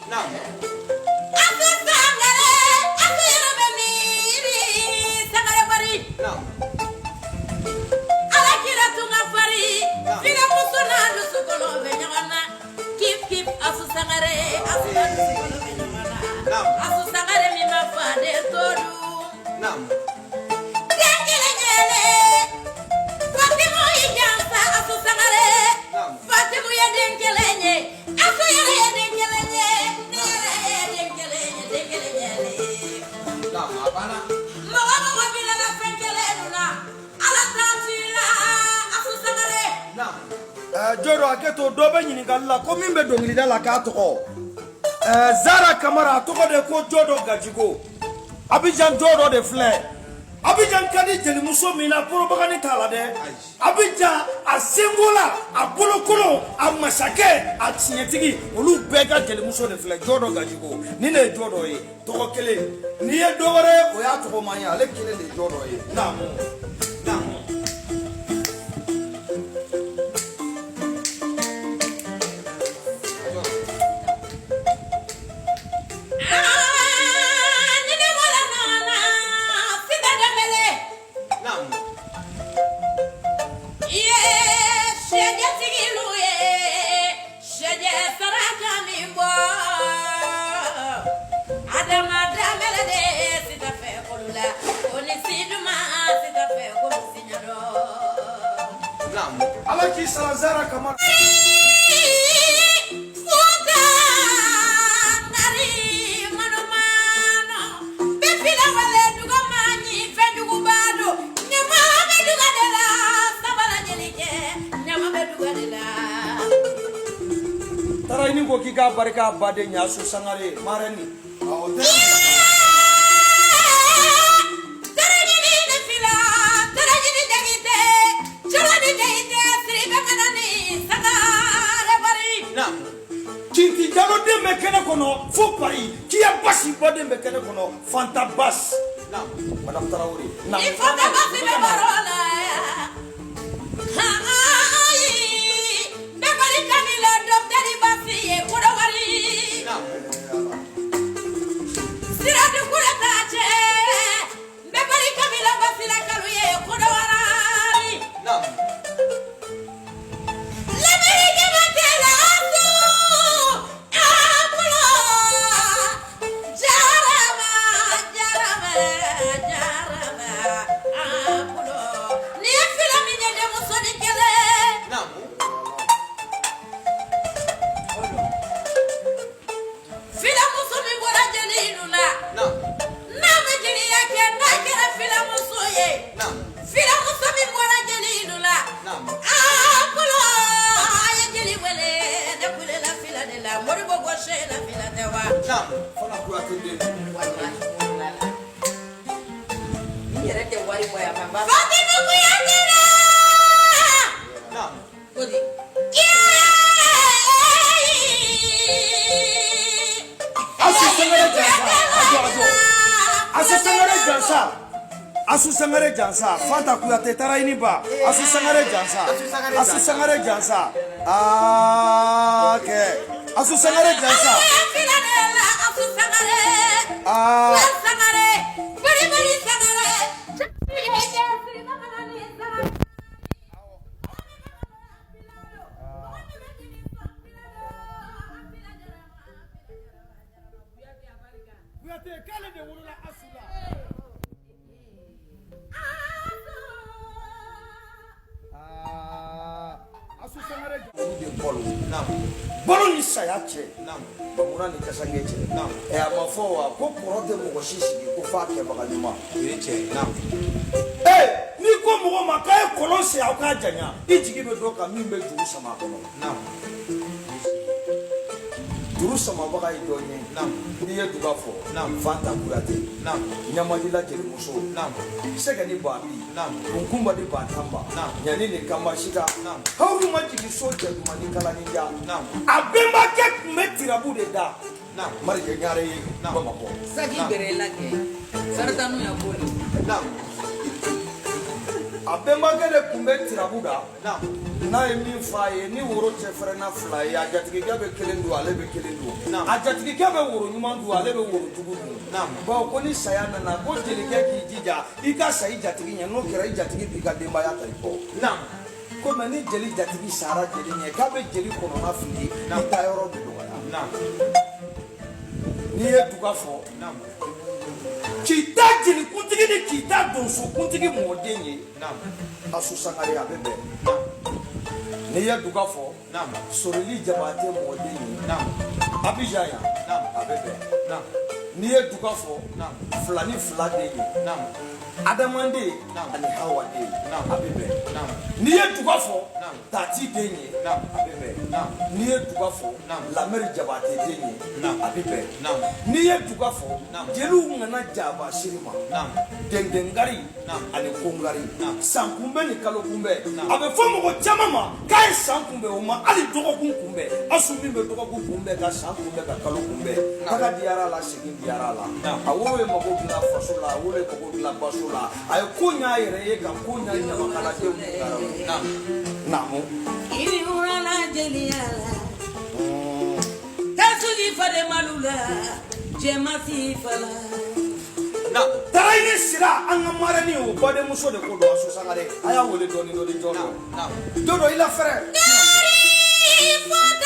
Asu Sangare, Asu yɛrɛ bɛ miiri Sangare bari. Ala kira tun ka farin, filamuso n'a dusukolo bɛ ɲɔgɔn na. Kif kif Asu Sangare, Asu n'a dusukolo bɛ ɲɔgɔn na. Asu Sangare min ma faden to dun. Den kelen kelen, Fatimu y'i jansa Asu Sangare. Fatimu ye den kelen ye, Asu yɛrɛ ye den kelen ye, ne yɛrɛ ye den kelen ye, den kelen yɛrɛ. Mɔgɔ mɔgɔ bilala fɛn kelen dun na, Ala t'a to i la, Asu Sangare. Jɔdɔ a kɛ to dɔ bɛ ɲininkali la ko min bɛ dɔnkilida la k'a tɔgɔ Zara Kamara, a tɔgɔ de ko Jɔdɔ Gajigo. Abidjan Jɔdɔ de filɛ. Abidjan ka di jelimuso min na, porobagani t'a la dɛ. Abidjan a senkola, a bolokolo, a masakɛ, a tiɲɛtigi, olu bɛɛ ka jelimuso de filɛ, Jɔdɔ Gajigo. Nin de ye Jɔdɔ ye, tɔgɔ kelen. N'i ye dɔ wɛrɛ ye, o y'a tɔgɔman ye, ale kelen de ye Jɔdɔ ye. Naamu, naamu. Aa, ni ne bɔra nɔ na, Sita Danbɛlɛ. Iye, sɛjɛtigilu ye, sɛjɛ saraka min bɔ. Adama Danbɛlɛ de Sita fɛ kolu la, ko ni si duman Sita fɛ kolu si ɲɛdɔn. Ala k'i sara Zara Kamara. Futa nari manumano bɛɛ fila wale duga maɲi fɛnjuguba don ɲama bɛ duga de la sabala jelikɛ ɲama bɛ duga de la. Taara ko k'i k'a barika baden ɲasu Sangare marɛni. Awɔ, tɛ. Taraɲini ne fila taraɲini jagite cɛlani jagite siribe kana ni Sangare bari. Kinti Jalo den bɛ kɛnɛ kɔnɔ fo Paris, Kiya Basi baden bɛ kɛnɛ kɔnɔ, Fanta Bas, Madame Tarawele. Ni Fanta Basi bɛ baro la. Ayi, ne bari kamila docteur Basi ye Kodowari. Siradu kura t'a cɛ. Ne bari kamila Basi la kalu ye Kodowari. Lamini jamatɛla Asu Apulo jarama jarama jarama Apulo. Ni ye fila min ye denmusonin kelen. Filamuso min bɔra jeli la, n'a ma jeliya kɛ, n'a kɛra filamuso ye. Filamuso min bɔra jeli la, Apulo a ye jeli wele, ne kulela fila de la, Moribo gɔse la fila tɛ wa. Fana Kuyate den. Walahi, walahi. N yɛrɛ tɛ wari bɔ yan, ma ba. Fatimu Kuyate la. Ko di? Asu Sangare Jansa, a jɔ, a jɔ. Asu Sangare Jansa, Asu Sangare Jansa, Fanta Kuyate taara i ni ba. Asu Sangare Jansa, Asu Sangare Jansa, aa kɛ Asu Sangare Jansa. Fila de la Asu Sangare. Aa. Sangare, bari bari Sangare. Kuyate k'ale de wolola Asu la. Aa, Asu Sangare balo ni saya cɛ, bamuna ni kasange cɛ. Ɛ, a ma fɔ wa ko kɔrɔ tɛ mɔgɔ si sigi ko f'a kɛbaga ɲuman. Ee, n'i ko mɔgɔ ma k'a ye kɔlɔn sen aw k'a janya, i jigi bɛ dɔ kan min bɛ juru sama a kɔnɔ. Juru samabaga ye jɔn ye? N'i ye duga fɔ, Fanta Kuyate, ɲamadila jelimuso, sɛgɛ ni babi, kunkunba ni bantanba, ɲani ni kanbasika, hawuru ma jigin so cɛ duman ni kalaninja. A bɛnbakɛ tun bɛ tirabu de da Marike Ɲare ye Bamakɔ. Saki bere la kɛ. Saratanu ya ko de. A bɛnbakɛ de tun bɛ tirabu da. N'a ye min fɔ a ye, ni woro cɛfɛrɛnna fila ye, a jatigikɛ bɛ kelen dun, ale bɛ kelen dun. A jatigikɛ bɛ woro ɲuman dun, ale bɛ woro jugu dun. Bawo ko ni saya nana, ko jelikɛ k'i jija i ka sa i jatigi ɲɛ, n'o kɛra i jatigi b'i ka denbaya ta i kɔ. Ko mɛ ni jeli jatigi sara jeli ɲɛ, k'a bɛ jeli kɔnɔna fili, i taa yɔrɔ bɛ dɔgɔya. N'i ye duga fɔ, k'i ta jelikuntigi ni k'i ta donsokuntigi mɔden ye, Asu Sangare, a bɛ bɛn. N'i ye duga fɔ, Sorili Jabate mɔden ye Abijan yan, a bɛ bɛn. N'i ye duga fɔ, fila ni fila den ye, adamaden ani hawa den, a bɛ bɛn. N'i ye duga fɔ, Tati den ye, a bɛ bɛn. N'i ye duga fɔ, Lamɛri Jabate den ye, a bɛ bɛn. N'i ye duga fɔ, jeliw nana jaba siri ma, dendengari ani kongari, san kunbɛn ni kalo kunbɛn. A bɛ fɔ mɔgɔ caman ma k'a ye san kunbɛn, o ma hali dɔgɔkun kunbɛn. Asu min bɛ dɔgɔkun kunbɛn, ka san kunbɛn, ka kalo kunbɛn, taga diyara a la, segin diyara a la. A wolo ye mago dilan faso la, a wolo ye mago dilan baso la, a ye ko ɲa a yɛrɛ ye, ka ko ɲa ɲamakaladenw ni garaw. Naamu. I ni wurala jeliya la, tasuji fade malu la, jɛma si fala. Taara i ni sira an ka marɛni, o badenmuso de ko don. Asu Sangare, a y'a wele dɔɔni dɔɔni. Jɔn dɔ, jɔn dɔ, i la fɛrɛ. Gari fota.